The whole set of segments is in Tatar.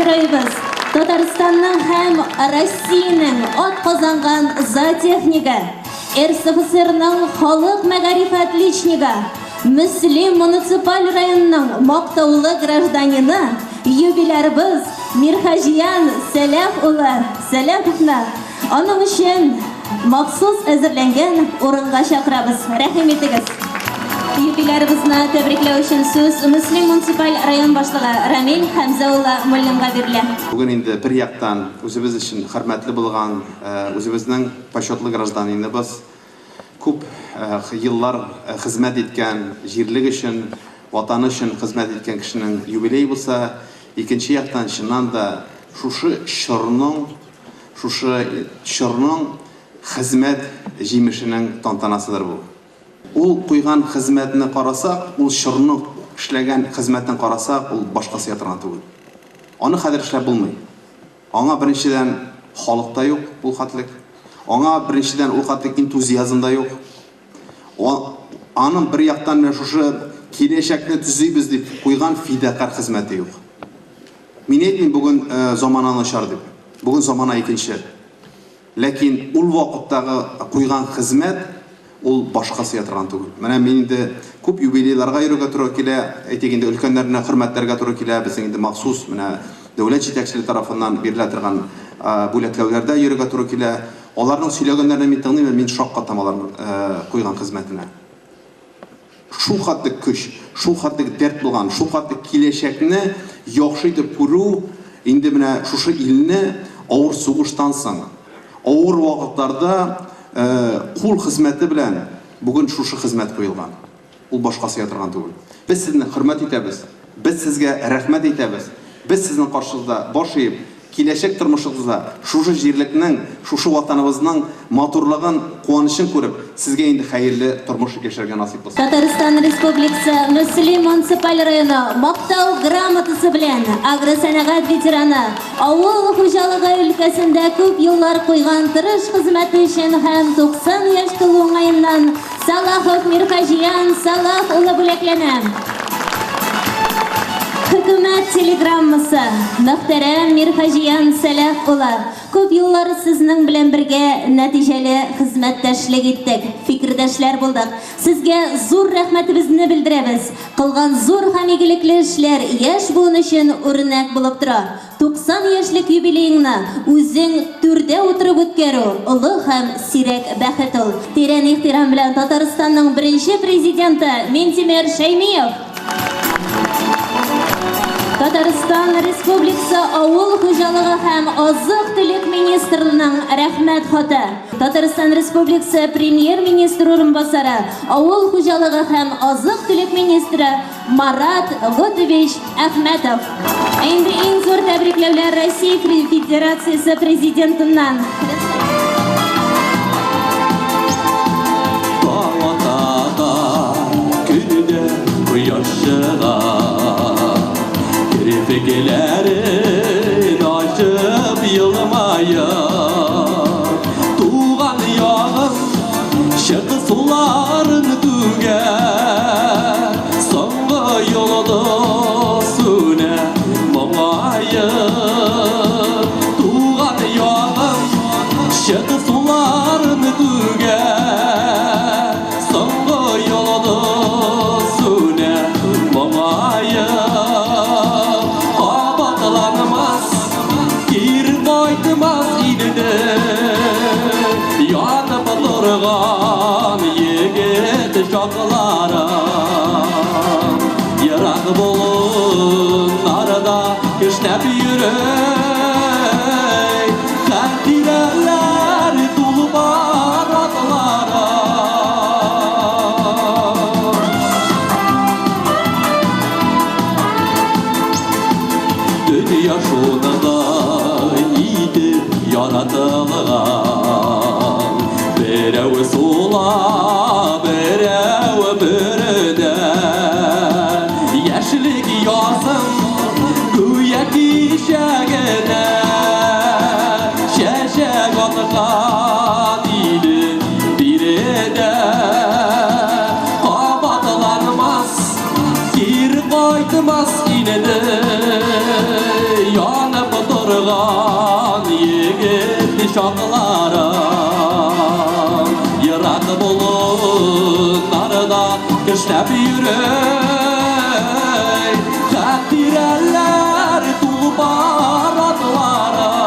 героебыз, Татарстанның һәм Россиянең атказанган зоотехнигы, РСФСРның халык мәгарифе отличнигы, Мөслим муниципаль районының мактаулы гражданины, юбилярыбыз Мирхаҗиян Сәләх улы Сәләховны аның өчен махсус әзерләнгән урынга чакырабыз. Рәхим итегез. Юбилярыбызны тәбрикләү өчен сүз Мөслим муниципаль район башлыгы Рамил Хәмзә улы Муллинга бирелә. Бүген инде бер яктан үзебез өчен хөрмәтле булган, үзебезнең почетлы гражданиныбыз, күп еллар хезмәт иткән, җирлек өчен, Ватаны өчен хезмәт иткән кешенең юбилее булса, икенче яктан, чыннан да, шушы чорның, шушы чорның хезмәт җимешенең тантанасыдыр бу. Ул куйган хезмәтне карасак, ул чорның эшләгән хезмәтен карасак, ул башка сыя торган түгел. Аны хәзер эшләп булмый. Аңа, беренчедән, халык та юк ул хәтлек. Аңа, беренчедән, ул хәтлек энтузиазм да юк. Аның бер яктан менә шушы киләчәкне төзибез дип куйган фидакарь хезмәте юк. Мин әйтмим бүген замана начар дип. Бүген замана икенче. Ләкин ул вакыттагы куйган хезмәт ул башка сыя торган түгел. Менә мин инде күп юбилейларга йөрергә туры килә, әйтик инде өлкәннәрне хөрмәтләргә туры килә, безнең инде махсус менә дәүләт җитәкчелеге тарафыннан бирелә торган бүләкләүләрдә йөрергә туры килә. Аларның сөйләгәннәрен мин тыңлыйм, мин шаккатам аларның куйган хезмәтенә. Шул хәтле көч, шул хәтле дәрт булган, шул хәтле киләчәкне яхшы итеп күрү, инде менә шушы илне авыр сугыштан соң, авыр вакытларда кул хезмәте белән бүген шушы хезмәт куелган. Ул башка сыя торган түгел. Без сезне хөрмәт итәбез, без сезгә рәхмәт әйтәбез, без сезнең каршыгызда баш иеп, киләчәк тормышыгызда шушы җирлекнең, шушы Ватаныбызның матурлыгын, куанычын күреп, сезгә инде хәерле тормыш яшәргә насыйп булсын. Татарстан Республикасы Мөслим муниципаль районы Мактау грамотасы белән агросәнәгать ветераны, авыл хуҗалыгы өлкәсендә күп еллар куйган тырыш хезмәте өчен һәм 90 яшь тулу уңаеннан Салахов Мирхаҗиян Салах улы бүләкләнә. Хөкүмәт телеграммасы. Мөхтәрәм Мирхаҗиян Сәлах улы, күп еллар сезнең белән бергә нәтиҗәле хезмәттәшлек иттек, фикердәшләр булдык. Сезгә зур рәхмәтебезне белдерәбез. Кылган зур һәм игелекле эшләр яшь буын өчен үрнәк булып тора. 90 яшьлек юбилееңны үзең түрдә утырып үткәрү, олы һәм сирәк бәхет ул. Тирән ихтирам белән Татарстанның беренче Президенты Минтимер Шәймиев. Татарстан Республикасы Авыл хуҗалыгы һәм азык-төлек министрының Рәхмәт хаты. Татарстан Республикасы Премьер-министры урынбасары, авыл хуҗалыгы һәм азык-төлек министры Марат Готович Әхмәтов. Ә инде иң зур тәбрикләүләр Россия Федерациясе Президентыннан. Таң ата да, көне дә кояш чыга. Керфекләрен ачып елмая. Туган ягым чык суларын түгә. Соңгы йолдыз сүнә моңаеп. Туган ягым чык суларын түгә. Соңгы йолдыз сүнә моңаеп. Кабатланмас, кире кайтмас инде. Янып торган егет чакларым. Ерак болыннарда кешнәп йөри. Хатирәләр тулып атларым. Дөнья шундый итеп яратылган. Берәү сула, берәү бөредә. Яшьлек язым гүя кичә генә. Чәчәк аткан иде биредә. Кабатланмас, кире кайтмас инде. Янып Чакларым. Ерак болыннарда кешнәп йөри, хатирәләр тулпар атларым.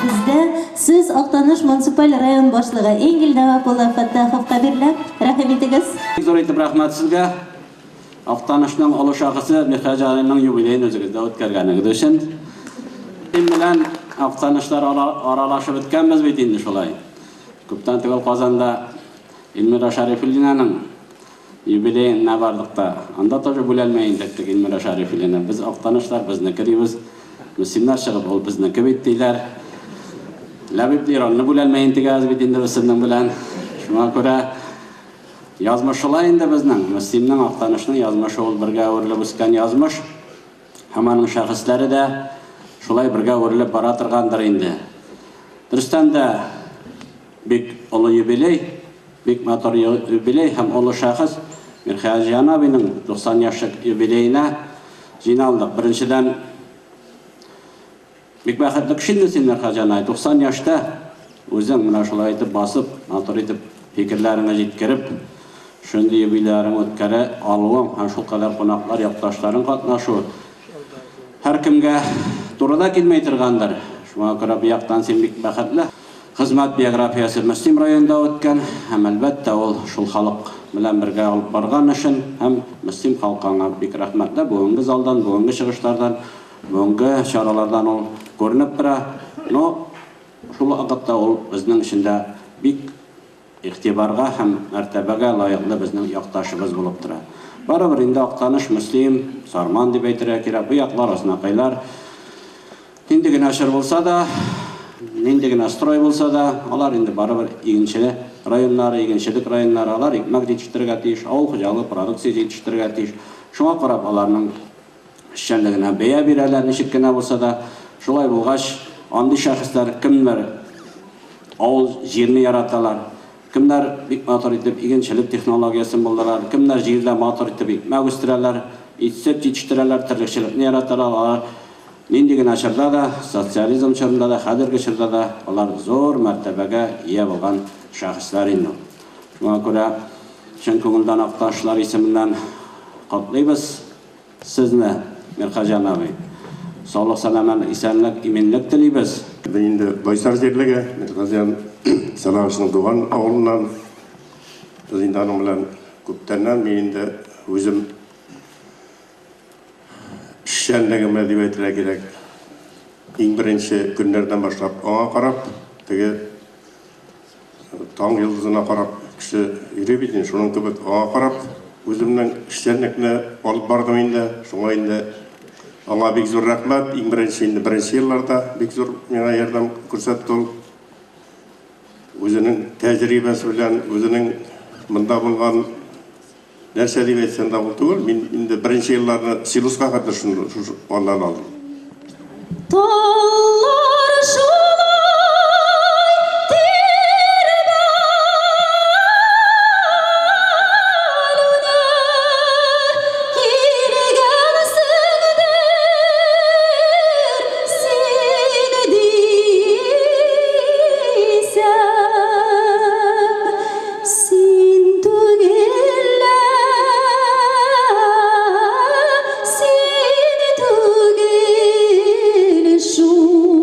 Бездә сүз Актаныш муниципаль район башлыгы Энгель Нәвап улы Фәттаховка бирелә. Рәхим итегез. Бик зур итеп рәхмәт сезгә. Актанышның олы шәхесе Мирхаҗи Галинең юбилеен үзегездә үткәргәнегез өчен. Син белән Актанышлар аралашып беткәнбез бит инде шулай. Күптән түгел Казанда Эльмира Шәрифуллинаның юбилеена бардык та, анда тоже бүләлмәй интектек Эльмира Шәрифуллина. Без Актанышлар, безнеке дибез. Мөслимнәр чыгып, ул безнеке бит диләр. Ләбиб Леронны бүләлмәй интегәбез бит инде без сезнең белән. Шуңа күрә язмыш шулай инде безнең. Мөслимнең, Актанышның язмышы ул бергә үрелеп үскән язмыш. Һәм аның шәхесләре дә шулай бергә үрелеп бара торгандыр инде. Дөрестән дә бик олы юбилей, бик матур юбилей һәм олы шәхес Мирхаҗи абыйның 90 яшьлек юбилеена җыйналдык. Беренчедән, бик бәхетле кеше инде син, Мирхаҗи абый, 90 яшьтә үзең менә шулай итеп басып, матур итеп фикерләреңне җиткереп, шундый юбилейларың үткәрә алуың һәм шулкадәр кунаклар, якташларың катнашу һәркемгә туры да килмәй торгандыр. Шуңа күрә бу яктан син бик бәхетле. Хезмәт биографиясе Мөслим районында үткән һәм, әлбәттә, ул шул халык белән бергә алып барган эшен һәм Мөслим халкы аңа бик рәхмәтле. Бүгенге залдан, бүгенге чыгышлардан, бүгенге чаралардан ул күренеп тора. Но шул вакытта ул безнең өчен дә бик игътибарга һәм мәртәбәгә лаеклы безнең якташыбыз булып тора. Барыбер инде Актаныш, Мөслим, Сарман дип әйтергә кирәк, бу яклар, Азнакайлар нинди генә чор булса да, нинди генә строй булса да, алар инде барыбер игенче районнары, игенчелек районнары, алар икмәк җитештерергә тиеш, авыл хуҗалыгы продукция җитештерергә тиеш. Шуңа карап аларның эшчәнлегенә бәя бирәләр, ничек кенә булса да. Шулай булгач, андый шәхесләр кемнәр авыл җирне яраталар, кемнәр бик матур итеп игенчелек технологиясен булдыралар, кемнәр җирдә матур итеп икмәк үстерәләр, ит-сөт җитештерәләр, терлекчелекне яраталар, алар нинди генә чорда да, социализм чорында да, хәзерге чорда да алар зур мәртәбәгә ия булган шәхесләр инде. Шуңа күрә чын күңелдән Акташлар исеменнән котлыйбыз сезне, Мирхаҗан абый. Саулык, сәламәтлек, исәнлек, иминлек телибез. Без инде Байсар җирлеге, Мирхаҗан Сәлаховичның туган авылыннан. Без инде аның белән күптәннән, мин инде үзем эшчәнлегемне дип әйтергә кирәк, иң беренче көннәрдән башлап аңа карап, теге таң йолдызына карап кеше йөри бит инде, шуның кебек аңа карап үземнең эшчәнлекне алып бардым инде. Шуңа инде аңа бик зур рәхмәт. Иң беренче инде беренче елларда бик зур миңа ярдәм күрсәтте ул. Үзенең тәҗрибәсе белән, үзенең монда булган нәрсә дип әйтсәң дә ул түгел. Мин инде беренче елларны силоска хәтле шуны аннан алдым. Таллар шулай тирбәлүдә килгәнсеңдер син дисәм, син түгел лә, син түгел шул.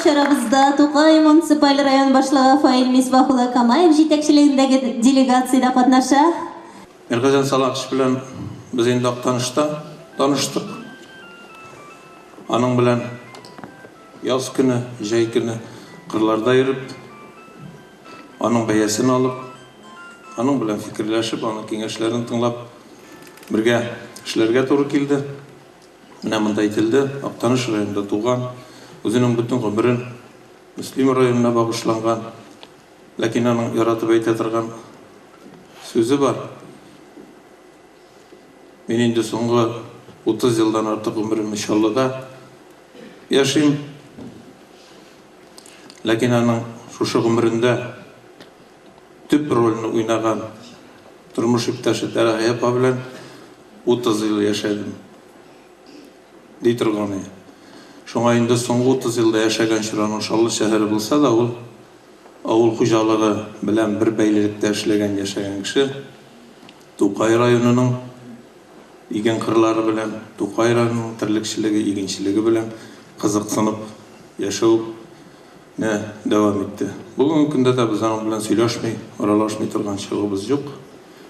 Чарабызда Тукай муниципаль район башлыгы Фаил Мисбах улы Камаев җитәкчелегендәге делегация дә катнаша. Мирхаҗан Салахович белән без инде Актанышта таныштык. Аның белән яз көне, җәй көне кырларда йөреп, аның бәясен алып, аның белән фикерләшеп, аның киңәшләрен тыңлап бергә эшләргә туры килде. Менә монда әйтелде, Актаныш районында туган, үзенең бөтен гомерен Мөслим районына багышланган, ләкин аның яратып әйтә торган сүзе бар. Мин инде соңгы 30 елдан артык гомеремне Чаллыда яшим. Ләкин аның шушы гомерендә төп рольне уйнаган тормыш иптәше Тәрәгыя апа белән 30 ел яшәдем. Ди торган иде. Шуңа инде соңгы 30 елда яшәгән чор аның Чаллы шәһәре булса да, ул авыл хуҗалыгы белән бер бәйлелектә эшләгән, яшәгән кеше. Тукай районының иген кырлары белән, Тукай районының терлекчелеге, игенчелеге белән кызыксынып яшәүне дәвам итте. Бүгенге көндә дә без аның белән сөйләшми, аралашмый торган чагыбыз юк.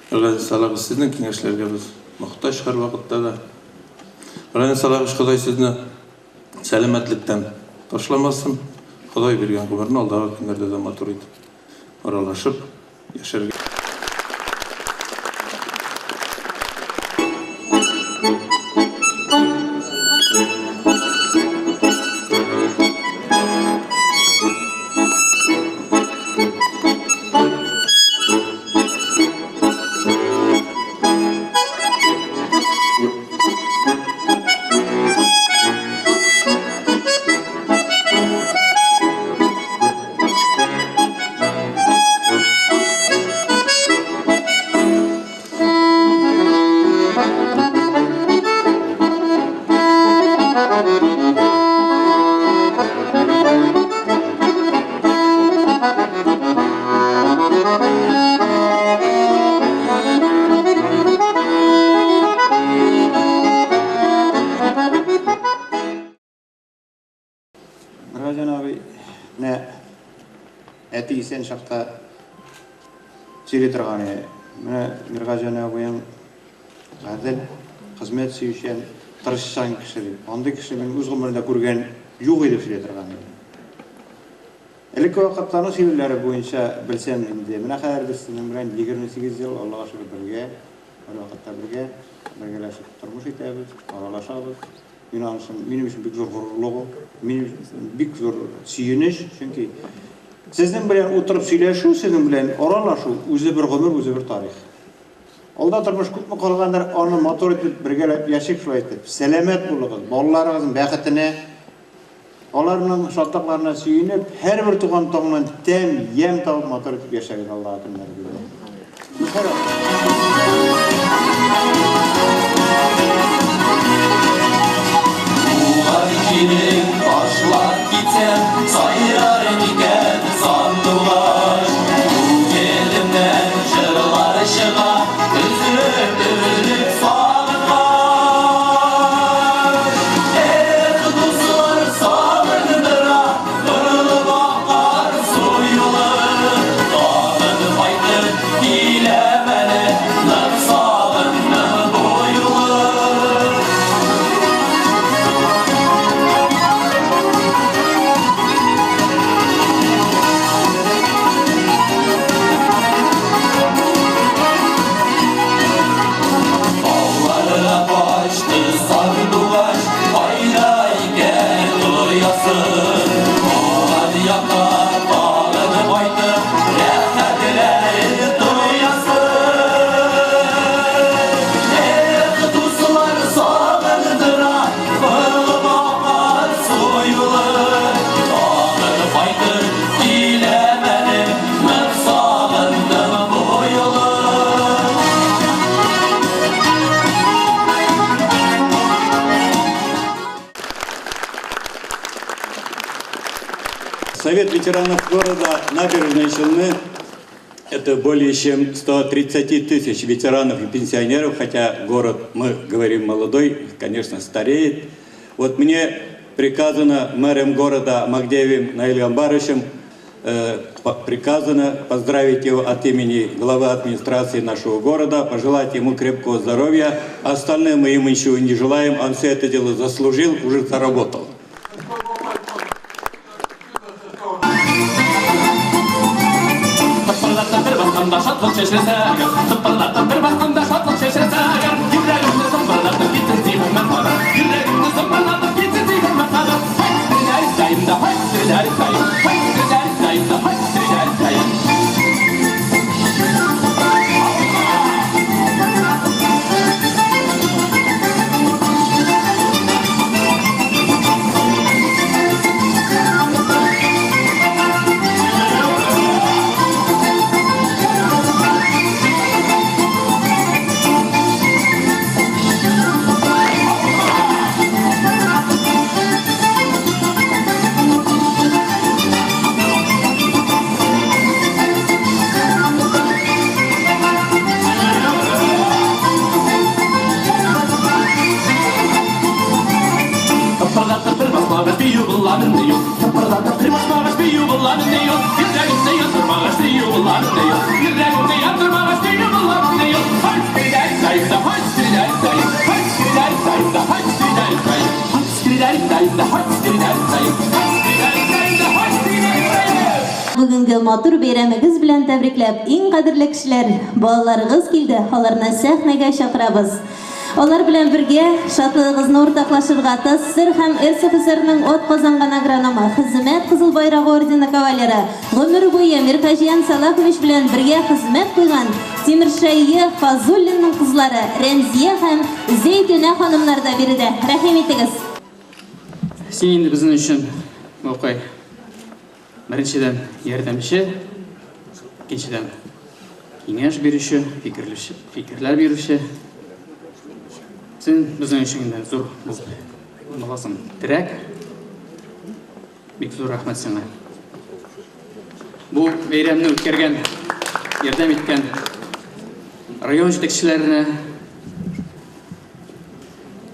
Газиз Салахович, сезнең киңәшләргә без мохтаҗ һәрвакытта да. Газиз Салахович, Ходай сезне сәламәтлектән ташламасын. Ходай биргән гомерне алдагы көннәрдә дә матур итеп аралашып яшәргә. Мирхаҗан абый, менә әти исән чакта сөйли торган иде. Менә Мирхаҗан абыең гадел, хезмәт сөючән, тырышчан кеше дип. Андый кеше мин үз гомерендә күргән юк иде дип сөйли торган иде. Элекке вакытларның сөйләүләре буенча белсәм инде, менә хәзер без сезнең белән 28 ел, Аллага шөкер, бергә, һәрвакытта бергә, бергәләшеп тормыш итәбез, аралашабыз. Мин анысын, минем өчен бик зур горурлык ул, минем өчен бик зур сөенеч, чөнки сезнең белән утырып сөйләшү, сезнең белән аралашу үзе бер гомер, үзе бер тарих. Алда тормыш күпме калгандыр, аны матур итеп бергәләп яшик шулай итеп. Сәламәт булыгыз, балаларыгызның бәхетенә, аларның шатлыкларына сөенеп, һәрбер туган таңнан тәм, ямь табып матур итеп яшәгез Аллаһы көннәре бирә. Туган җирен ташлап китсәм, сайрар микән сандугач? Күңелемнән җырлар чыга, өзелеп-өзелеп сагынгач. Эх, дуслар, сагындыра, борылып аккан су юлы. Тагын кайтып киләм әле, нык сагындым бу юлы. Тауларга качты сандугач, кайда икән оясы? Туган якка тагын кайтып, рәхәтләрен тоясы. Эх, дуслар, сагындыра, борылып аккан су юлы. Тагын кайтып киләм әле, нык сагындым бу юлы. Совет ветеранов города Набережные Челны – это более чем 130 тысяч ветеранов и пенсионеров, хотя город, мы говорим, молодой, конечно, стареет. Вот мне приказано мэром города Магдеевым Наилем Гамбаровичем, приказано поздравить его от имени главы администрации нашего города, пожелать ему крепкого здоровья. Остальное мы ему ничего не желаем, он все это дело заслужил, уже заработал. Бүгенге матур бәйрәмегез белән тәбрикләп, иң кадерле кешеләр, балаларыгыз килде, аларны сәхнәгә чакырабыз. Алар белән бергә шатлыгыгызны уртаклашырга ТАССР һәм РСФСРның атказанган агрономы, Хезмәт Кызыл Байрагы ордены кавалеры, гомер буе Мирхаҗиян Салахович белән бергә хезмәт куйган Тимершәйе Фазуллинның кызлары Рәмзия һәм Зәйтүнә ханымнар да биредә. Рәхим итегез. Син инде безнең өчен, бабкай, беренчедән ярдәмче, икенчедән киңәш бирүче, фикерләүче, фикерләр бирүче. Син безнең өчен инде зур буласың, терәк. Бик зур рәхмәт сиңа. Бу бәйрәмне үткәргән, ярдәм иткән район җитәкчеләренә,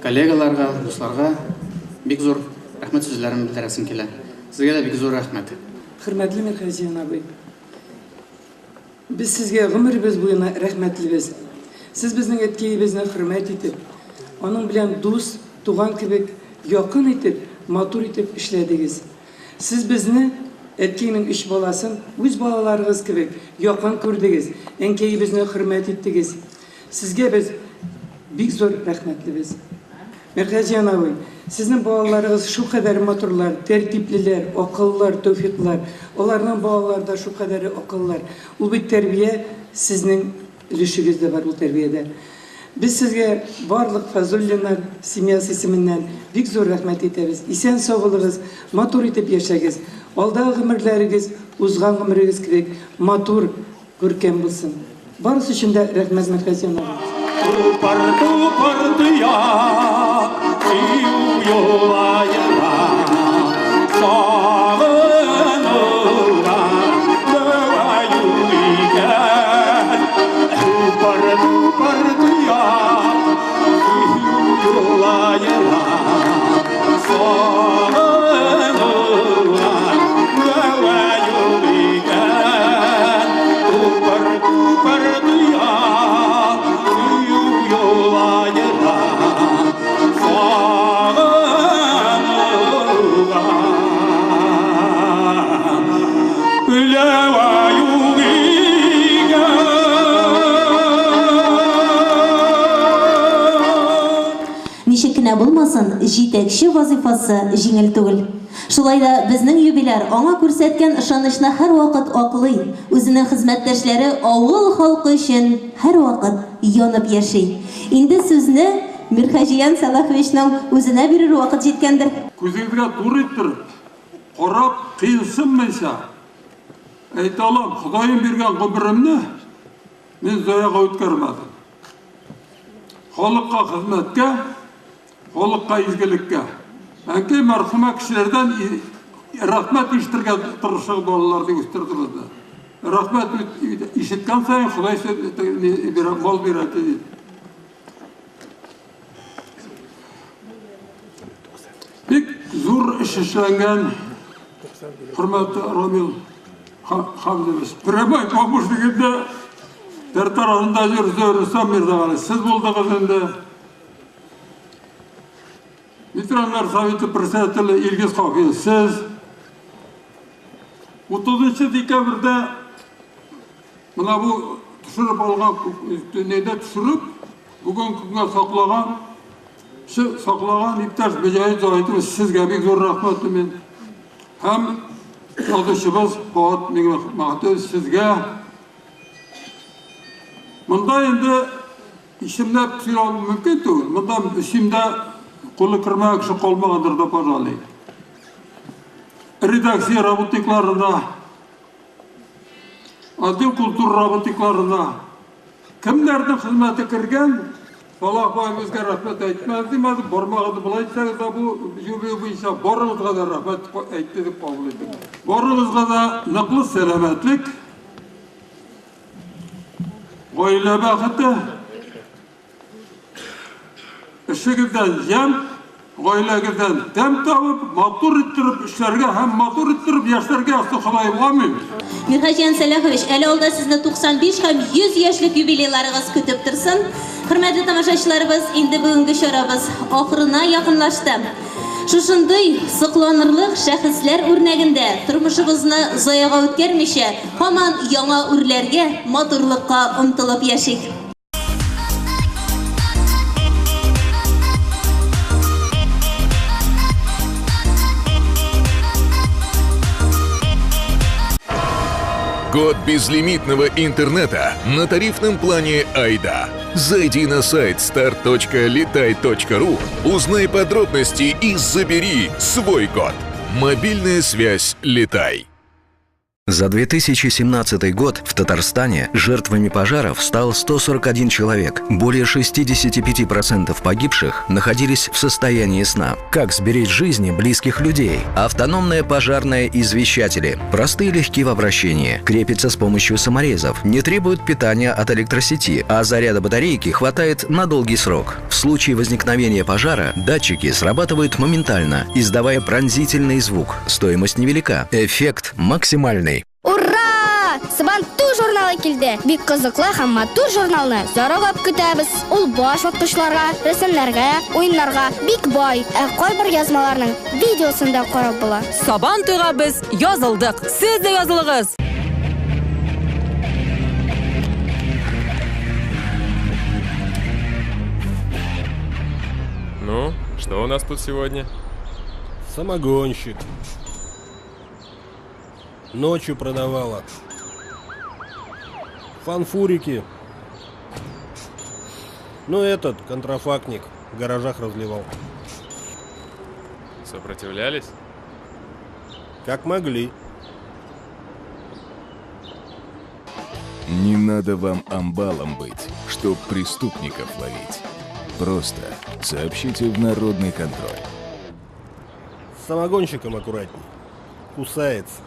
коллегаларга, дусларга бик зур рәхмәт сүзләрен белдерәсем килә. Сезгә дә бик зур рәхмәт. Хөрмәтле Мирхазиян абый, без сезгә гомеребез буена рәхмәтлебез. Сез безнең әткәебезне хөрмәт итеп, аның белән дус, туган кебек якын итеп, матур итеп эшләдегез. Сез безне, әткәйнең өч баласын, үз балаларыгыз кебек якын күрдегез, әнкәебезне хөрмәт иттегез. Сезгә без бик зур рәхмәтлебез. Мирхазиян абый, сезнең балаларыгыз шулкадәр матурлар, тәртиплеләр, акыллылар, тәүфиклар. Аларның балалары да шулкадәр акыллылар. Ул бит тәрбия сезнең өлешегез дә бар ул тәрбиядә. Без сезгә барлык Фазуллиннар семьясы исеменнән бик зур рәхмәт әйтәбез. Исән сау булыгыз, матур итеп яшәгез. Алдагы гомерләрегез узган гомерегез кебек матур, күркәм булсын. Барысы өчен дә рәхмәт, Мирхазиян абый. Тупар, тупар, тояк, сөю юлаена, сагынуга дәва юк икән. Тупар, тупар, тояк, сөю юлаена, сагынуга дәва юк икән. Тупар, тупар, тояк, сөю юлаена, сагынуга дәва юк икән. Ничек кенә булмасын, җитәкче вазифасы җиңел түгел. Шулай да безнең юбиляр аңа күрсәткән ышанычны һәрвакыт аклый, үзенең хезмәттәшләре авыл халкы өчен һәрвакыт янып яши. Инде сүзне Мирхаҗиян Салаховичның үзенә бирер вакыт җиткәндер. Күзегезгә туры иттереп, карап, кыенсынмыйча әйтә алам, Ходаем биргән гомеремне мин заяга үткәрмәдем. Халыкка хезмәткә, халыкка изгелеккә. Әнкәй мәрхүмә кешеләрдән рәхмәт ишетергә тырышыгыз балалар дип үстерде безне. Рәхмәт ишеткән саен Ходай бирә, мал бирә ди. Бик зур эш эшләнгән, хөрмәтле Рамил Хамдович. Прямой помощнигында дәрт арасында йөрүче Рөстәм Мирзагали, сез булдыгыз инде. Ветераннар советы председателе Илгиз Хафиз, сез. 30 декабрьдә менә бу төшереп алган нидә төшереп, бүген көнгә саклаган, саклаган иптәш Мөҗәһит Заһитович, сезгә бик зур рәхмәт мин. Һәм язучыбыз Фуат Миңнехмәтович, сезгә. Монда инде исемләп сөйләү мөмкин түгел. Монда исемдә кулы кермәгән кеше калмагандыр да, пожалуй. Редакция работникларына, отдел культура работникларына кемнәрнең хезмәте кергән, Салах баебызга рәхмәт әйтмәс димәде, бармагызны болай итсәгез дә бу юбилей буенча барыгызга да рәхмәт әйтте дип кабул итегез. Барыгызга да ныклы сәламәтлек, гаилә бәхете, эшегездән ямь, гаиләгездән тәм табып, матур иттереп эшләргә һәм матур иттереп яшәргә язсын Ходаем. Амин. Мирхаҗиян Сәлахович, әле алда сезне 95 һәм 100 яшьлек юбилейларыгыз көтеп торсын. Хөрмәтле тамашачыларыбыз, инде бүгенге чарабыз ахырына якынлашты. Шушындый сокланырлык шәхесләр үрнәгендә тормышыбызны заяга үткәрмичә, һаман яңа үрләргә, матурлыкка омтылып яшик. Год безлимитного интернета на тарифном плане «Айда». Зайди на сайт start.litay.ru, узнай подробности и забери свой год. Мобильная связь «Летай». За 2017 год в Татарстане жертвами пожаров стал 141 человек. Более 65% погибших находились в состоянии сна. Как сберечь жизни близких людей? Автономные пожарные извещатели. Простые и легки в обращении. Крепятся с помощью саморезов. Не требуют питания от электросети, а заряда батарейки хватает на долгий срок. В случае возникновения пожара датчики срабатывают моментально, издавая пронзительный звук. Стоимость невелика. Эффект максимальный. Ура! Сабантуй журналы килде. Бик кызыклы һәм матур журналны зарыгып көтәбез. Ул баш ваткычларга, рәсемнәргә, уеннарга бик бай. Ә кайбер язмаларның видеосын да карап була. Сабан туйга без язылдык. Сез дә язылыгыз! Ну, что у нас тут сегодня? Самогонщик. Ночью продавала. Фанфурики. Ну, этот контрафактник в гаражах разливал. Сопротивлялись? Как могли. Не надо вам амбалом быть, чтоб преступников ловить. Просто сообщите в народный контроль. С самогонщиком аккуратней. Кусается.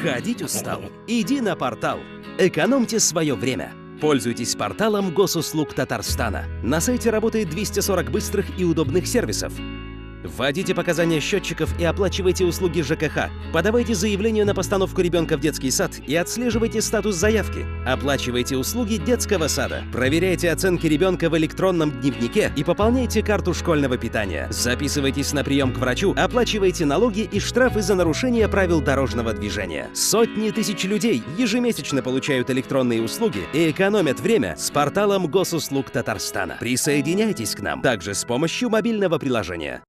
Ходить устал? Иди на портал. Экономьте свое время. Пользуйтесь порталом Госуслуг Татарстана. На сайте работает 240 быстрых и удобных сервисов. Вводите показания счетчиков и оплачивайте услуги ЖКХ. Подавайте заявление на постановку ребенка в детский сад и отслеживайте статус заявки. Оплачивайте услуги детского сада. Проверяйте оценки ребенка в электронном дневнике и пополняйте карту школьного питания. Записывайтесь на прием к врачу, оплачивайте налоги и штрафы за нарушение правил дорожного движения. Сотни тысяч людей ежемесячно получают электронные услуги и экономят время с порталом Госуслуг Татарстана. Присоединяйтесь к нам также с помощью мобильного приложения.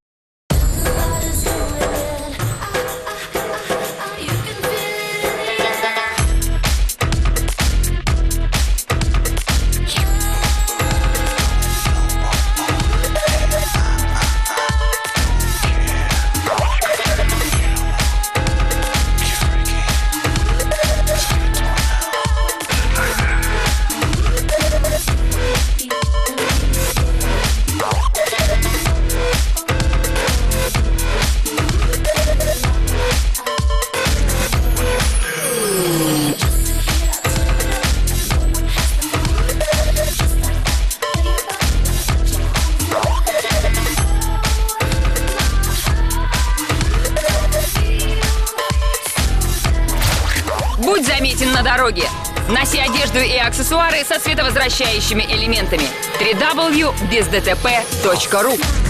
Будь заметен на дороге. Носи одежду и аксессуары со световозвращающими элементами. www.бездтп.ру.